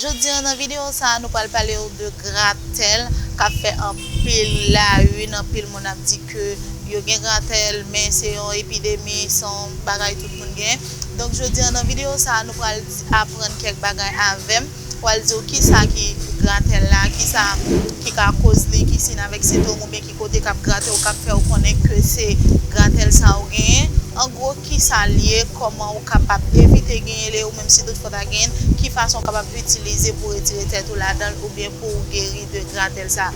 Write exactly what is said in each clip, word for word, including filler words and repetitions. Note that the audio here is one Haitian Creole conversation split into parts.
Jodi a nan videyo sa a, nou pral pale w de gratèl k ap fè anpil la une, anpil moun ap di ke yo gen gratèl, men se yon epidemi, se yon bagay tout moun gen. Donk, jodi a nan videyo sa a, nou pral di- aprann kèk bagay avè m. Pral di w kisa ki gratèl la, kisa ki ka koz li, ki siy avèk sentòm oubyen ki kote k ap grate w, k ap fè w konnen ke se gratèl sa ou genyen. An gwo, kisa l ye, kòman ou kapab evite genyen l, e ou menm si toutfwa w ta genyen l, ki fason w kapab itilize pou retire tèt ou ladan l oubyen pou w geri de gratèl sa.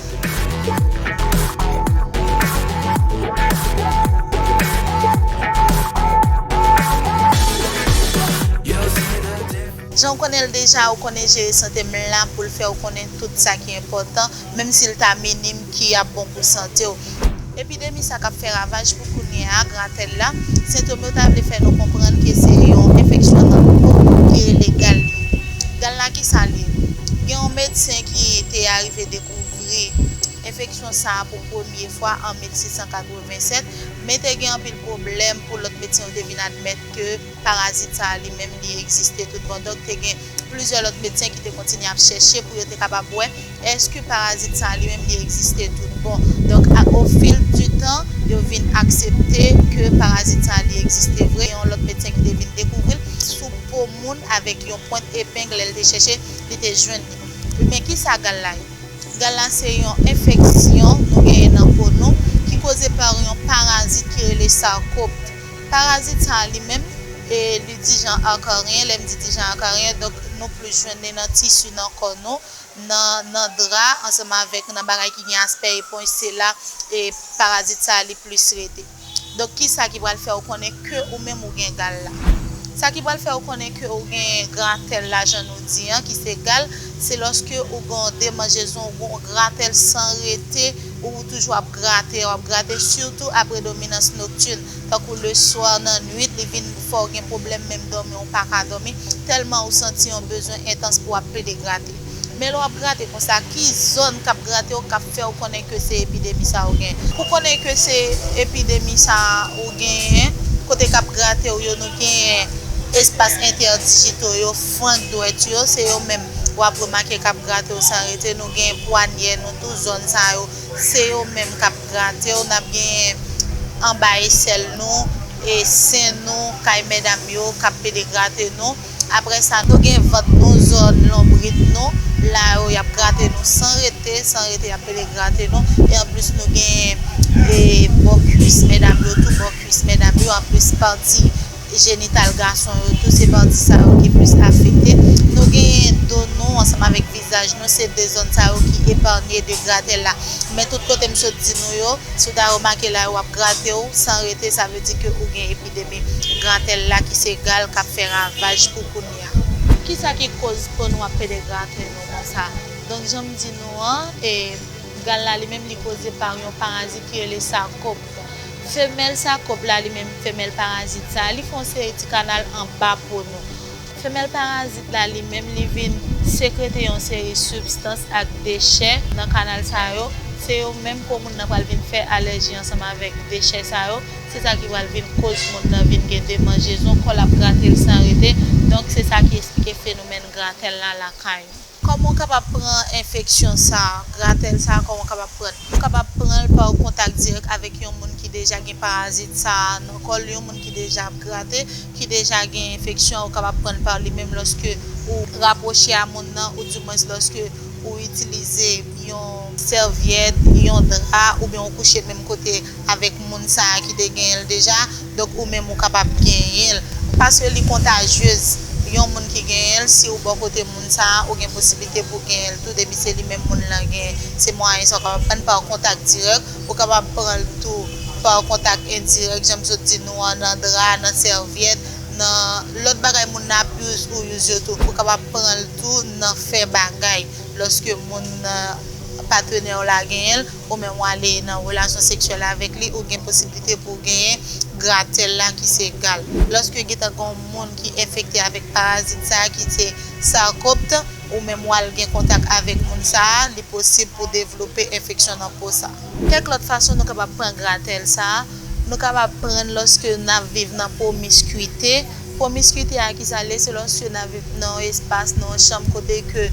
Jan w konnen l deja, ou konnen Jere Sante m la pou l fè w konnen tout sa ki enpòtan, menm si l ta minim, ki ap bon pou sante w. Epidemi sa k ap fè ravaj pou kounye a, gratèl la, sentòm yo ta vle fè nou konprann ke se yon enfeksyon nan po ki rele gal li ye. Gal la, kisa l ye? Gen yon medsen ki te arive dekouvri enfeksyon sa a pou premye fwa an mil sis san katrevennsèt, men te gen anpil pwoblèm pou lòt medsen yo te vin admèt ke parazit sa a li menm li egziste tout bon. Donk, te gen plizyè lòt medsen ki te kontinye ap chèche pou yo te kapab wè èske parazit sa a li menm li egziste tout bon. Donk, a, au fil du temps, yo vin aksepte ke parazit sa a li egziste vre. Yon lòt medsen ki te vin dekouvri l sou po moun avèk yon pwent epeng, lè l te chèche, li te jwenn li. Men kisa gal la ye? Gal la se yon enfeksyon nou genyen nan po nou ki koze pa yon parazit ki rele sarkòpt. Parazit sa a li menm, e, li di jan akaryen, lè m di di jan akaryen, donk nou plis jwenn li nan tisi nan kò nou, nan, nan dra, ansanm avèk nan bagay ki gen aspè eponj, se la, e, parazit sa a li plis rete. Donk, kisa ki pral fè w konnen ke ou menm ou gen gal la? Sa ki pral fè w konnen ke ou gen gratèl la, jan nou di an, ki se gal, se lòske ou gen yon demanjezon, ou gen yon gratèl san rete, ou toujou ap grate, w ap grate, sitou apre dominans noktin, tankou leswa, nan nwit, li vin fè w gen pwoblèm menm dòmi, ou pa ka dòmi, tèlman ou santi yon bezwen entans pou w ap plede grate. Men lè w ap grate konsa, ki zòn k ap grate w k ap fè w konnen ke se epidemi sa a ou genyen? Pou konnen ke se epidemi sa a ou genyen, kote k ap grate w yo, nou genyen espas entèdijito yo, flank dwèt yo, se yo menm w ap remake k ap grate w san rete. Nou genyen pwanyè nou tou, zòn sa yo, se yo menm k ap grate w. N ap genyen anba esèl nou, e sen nou, kay medam yo k ap pede grate nou. Apre sa, nou gen vant nou, zòn lonbrit nou, la yo y ap grate nou san rete, san rete y ap pede grate nou. E anplis, nou gen, e, bò kwis medam yo tou, bò kwis medam yo, anplis pati jenital gason yo tou, se pati sa yo ki plis afekte. Nou gen do nou ansanm avèk vizaj nou, se de zòn sa yo ki epanye de gratèl la. Men tout kote m sot di nou yo, si w ta remake la yo ap grate w san rete, sa vle di ke ou gen epidemi gratèl la ki se gal k ap fè ravaj pou kounye a. Kisa ki koz po nou ap pede grate nou konsa? Donk, jan m di nou an, e, gal la li menm li koze pa yon parazit ki rele sakòp. Femèl sakòp la li menm, femèl parazit sa, li fè yon seri ti kanal anba po nou. Femèl parazit la li menm li vin sekrete yon seri sibstans ak dechè nan kanal sa yo. Se yo menm po moun nan pral vin fè alèji ansanm avèk dechè sa yo. Se sa ki pral vin koz moun nan vin gen demanjezon, kò l ap grate l san rete. Donk, se sa ki esplike fenomèn gratèl la lakay nou. Kòman w kapab pran enfeksyon sa a, gratèl sa a, kòman w kapab pran l? Ou kapab pran l pa kontak dirèk avèk yon moun ki deja gen parazit sa a nan kò l, yon moun ki deja ap grate, ki deja gen enfeksyon an, ou kapab pran l pa li menm lòske ou rapwoche a moun nan, oudimwens lòske ou itilize yon sèvyèt, yon dra, oubyen ou kouche menm kote avèk moun sa a ki te genyen l deja, donk ou menm ou kapab genyen l. Paske li kontajyez, yon moun ki genyen l, si ou bò kote moun sa a, ou gen posiblite pou genyen l tou, depi se li menm moun lan genyen. Se mwayen sa w kapab pran pa kontak dirèk, ou kapab pran l tou pa kontak endirèk, jan m sot di nou an, nan dra, nan sèvyèt, nan lòt bagay moun nan ap use ou use yo tou. Ou kapab pran l tou nan fè bagay, lòske moun nan, patenè w la genyen l, ou menm w ale nan relasyon seksyèl avèk li, ou gen posiblite pou w genyen gratèl la ki se gal. Lòske gentan gen yon moun ki enfekte avèk parazit sa a ki se sarkòpt, ou menm w al gen kontak avèk moun sa a, li posib pou devlope enfeksyon nan po sa a. Kèk lòt fason nou kapab pran gratèl sa a, nou kapab pran l lòske n ap viv nan pwomiskwite, Pwomiskite a ki sa l ye? Se lòske n ap viv nan yon espas, nan yon chanm kote ke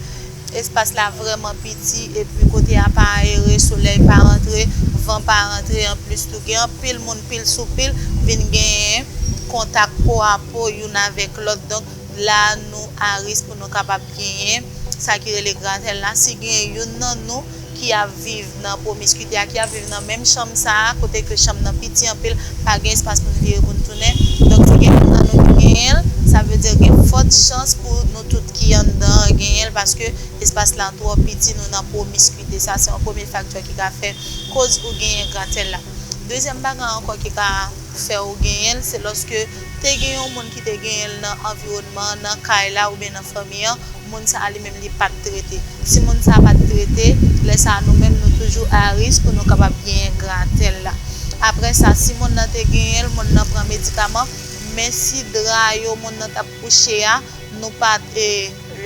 espas la vrèman piti, epi kote a pa ayere, solèy pa rantre, van pa rantre, anplis tou gen anpil moun pil sou pil vin genyen kontak po a po youn avèk lòt. Donk la nou a risk pou nou kapab genyen sa ki rele gratèl la. Si gen youn nan nou ki ap viv nan pwomiskite a, ki ap viv nan menm chanm sa a, kote ke chanm nan piti anpil, pa gen espas pou n vire pou n tounen. Donk si gen youn nan nou ki genyen l, sa vle di gen fòt chans pou nou tout ki anndan an genyen l, paske espas la twò piti, nou nan pwomiskite. Sa se yon premye faktè ki ka fè koz ou genyen gratèl la. Dezyèm bagay ankò ki ka fè ou genyen l, se lòske te gen yon moun ki te genyen l nan anviwònman an, nan kay la oubyen nan fanmi an, moun sa a li menm li pa t trete. Si moun sa a pa t trete, lè sa a nou menm nou toujou a risk pou nou kapab genyen gratèl la. Apre sa, si moun nan te genyen l, moun nan pran medikaman, men si dra yo moun nan t ap kouche a, nou pa t e,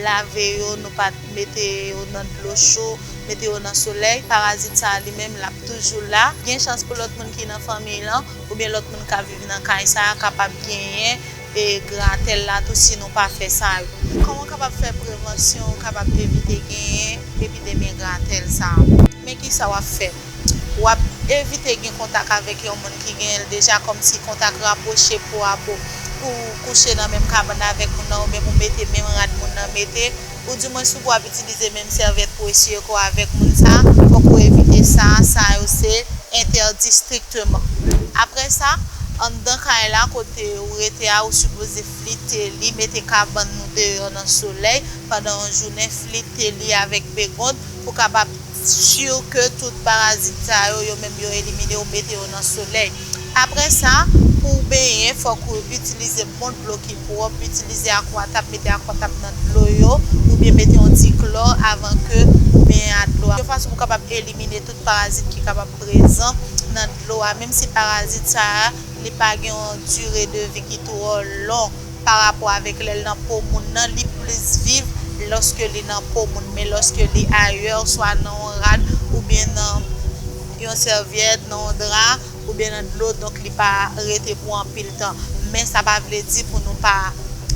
lave yo, nou pa t mete yo nan dlo cho, mete yo nan solèy, parazit sa a li menm l ap toujou la. Gen chans pou lòt moun ki nan fanmiy lan oubyen lòt moun k ap viv nan kay sa a kapab genyen e gratèl la tou si nou pa fè sa yo. Kòman w kapab fè prevansyon, ou kapab evite genyen epidemi gratèl sa a? Men kisa w ap fè. W ap evite gen kontak avèk yon moun ki genyen l deja, kòmsi kontak rapwoche po a po, pou w kouche nan menm kabann avèk moun nan oubyen pou w mete menm rad moun nan mete, oudimwens si w ap itilize menm sèvyèt pou w eswiye kò w avèk moun sa a, fòk ou evite sa. Sa yo se entèdi strikteman. Apre sa, anndan kay la kote ou rete a, ou sipoze flite li, mete kabann nou deyò nan solèy pandan yon jounen, flite li avèk begond pou kapab si ke tout parazit sa yo, yo menm yo elimine, ou mete yo nan solèy. Apre sa, pou w benyen, fòk ou itilize bon dlo ki pwòp, itilize akwatap, mete akwatap nan dlo yo, oubyen mete yon ti klò avan ke ou benyen ak dlo a. Yon fason pou w kapab elimine tout parazit ki kapab prezan nan dlo a, menm si parazit sa a, li pa gen yon dire de vi ki twò long pa rapò avèk lè l nan po moun nan, li plis viv lòske li nan po moun, men lòske li ayè, swa nan yon rad, oubyen nan yon sèvyèt, nan yon dra, oubyen nan dlo, donk li pa rete pou anpil tan. Men sa pa vle di pou nou pa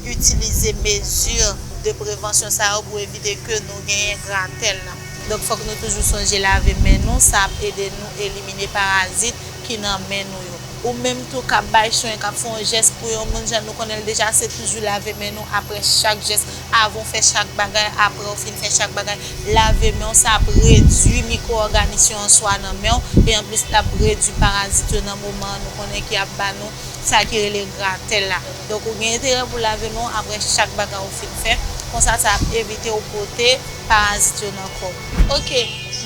itilize mezi de prevansyon sa yo pou evite ke nou genyen gratèl la. Donk fòk nou toujou sonje lave men nou, sa ap ede nou elimine parazit ki nan men nou yo. Ou menm tou k ap bay swen, k ap fè yon jès pou yon moun, jan nou konnen l deja, se toujou lave men nou apre chak jès, avan w fè chak bagay, apre w fin fè chak bagay. Lave men w, sa ap redwi mikwo-òganis yo an swa nan men w, e anplis l ap redwi parazit yo nan moman an nou konnen ki ap ba nou sa ki rele gratèl la. Donk ou gen enterè pou w lave men w apre chak bagay ou fin fè, konsa sa ap evite w pote parazit yo nan kò w. Oke,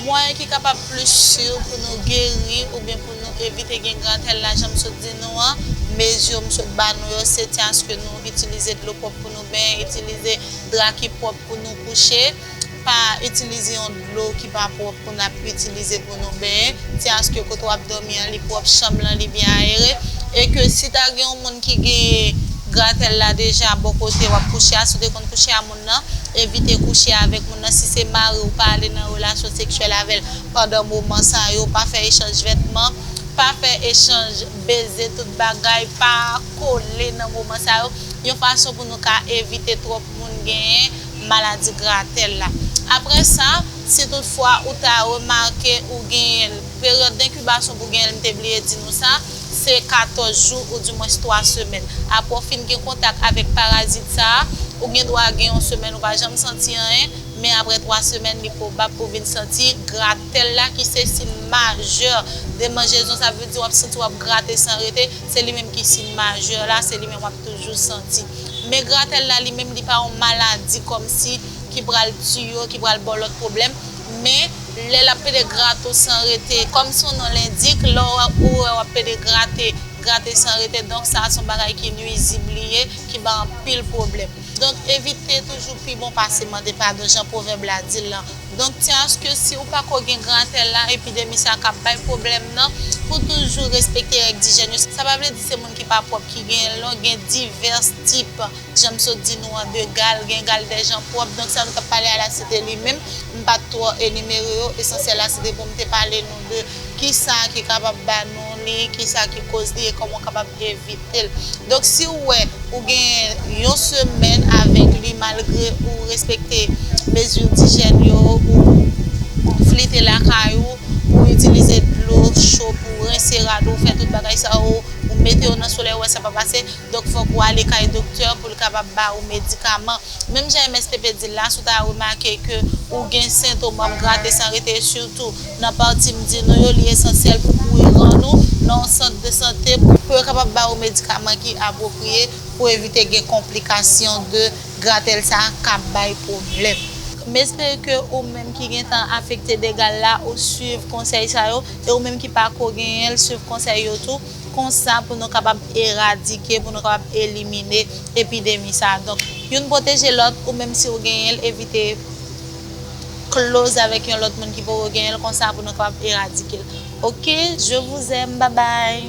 mwayen ki kapab plis si pou nou geri oubyen pou nou evite gen gratèl la, jan m sot di nou an, mezi m sot ba nou yo, se ti aske nou itilize dlo pwòp pou nou benyen, itilize dra ki pwòp pou nou kouche, pa itilize yon dlo ki pa pwòp pou n ap itilize pou nou benyen, ti aske kote w ap dòmi an li pwòp, chanm lan li byen ayere, e ke si ta gen yon moun ki gen gratèl la deja bò kote w ap kouche a, si w te konn kouche a moun nan, evite kouche avèk moun nan. Si se mari w, pa ale nan relasyon seksyèl avè l pandan moman sa yo, pa fè echanj vètman, pa fè echanj beze, tout bagay, pa kole nan moman sa yo, yon fason pou nou ka evite twòp moun genyen maladi gratèl la. Apre sa, si toutfwa ou ta remake ou genyen l, peryòd denkibasyon pou genyen l, m te bliye di nou sa, se katòz jou oudimwens twa semèn. Apre w fin gen kontak avèk parazit sa a, ou gen dwa gen yon semèn ou pa janm santi anyen, men apre twa semèn, li pwobab pou w vin santi gratèl la, ki se siy majè demanjezon. Sa vle di w ap santi w ap grate san rete, se li menm ki siy majè la, se li menm w ap toujou santi. Men gratèl la, li menm, li pa yon maladi kòmsi ki pral tiye w, ki pral ba w lòt pwoblèm. Men lè l ap pede grate w san rete, kòm son non l endik, lè w, ou wè w ap pede grate, grate san rete, donk sa a se yon bagay ki nwizib li ye, ki ba anpil pwoblèm. Donk evite toujou pi bon pase mande padon, jan pwovèb la di l lan. Donk ti aske si ou pako gen gratèl la, epidemi sa k ap bay pwoblèm nan, pou toujou respekte règ dijèn yo. Sa pa vle di se moun ki pa pwòp ki genyen l non, gen divès tip. Jan m sot di nou an, de gal, gen gal dè jan pwòp. Donk sa nou t ap pale a la, se te li menm. M pa t twò enimere yo. Esansyèl la, se te pou m te pale nou de kisa ki kapab ba nou li, kisa ki koz li e kòman w kapab evite l. Donk, si w wè ou gen yon semèn avèk li, malgre ou respekte mezi dijèn yo, ou flite lakay ou, ou itilize dlo cho pou rense rad ou, fè tout bagay sa yo, ou mete yo nan solèy, ou wè sa pa pase, donk fòk ou ale kay doktè pou l kapab ba ou medikaman. Menm jan M S T P di l la, si w ta remake ke ou gen sentòm grate san rete, sitou nan pati m di nou yo, li esansyèl pou kouri rann ou nan yon sant de sante pou yo kapab ba ou medikaman ki apwopriye pou evite gen konplikasyon de gratèl sa k ap bay pwoblèm. M espere ke ou menm ki gentan afekte de gal la, ou swiv konsèy sa yo, e ou menm ki pako genyen l, swiv konsèy yo tou. Konsa pou nou kapab eradike, pou nou kapab elimine epidemi sa. Donk, youn pwoteje lòt, ou menm si w genyen l, evite close avèk yon lòt moun ki poko genyen l, konsa pou nou kapab eradike l. Ok, je vous aime, bye bye.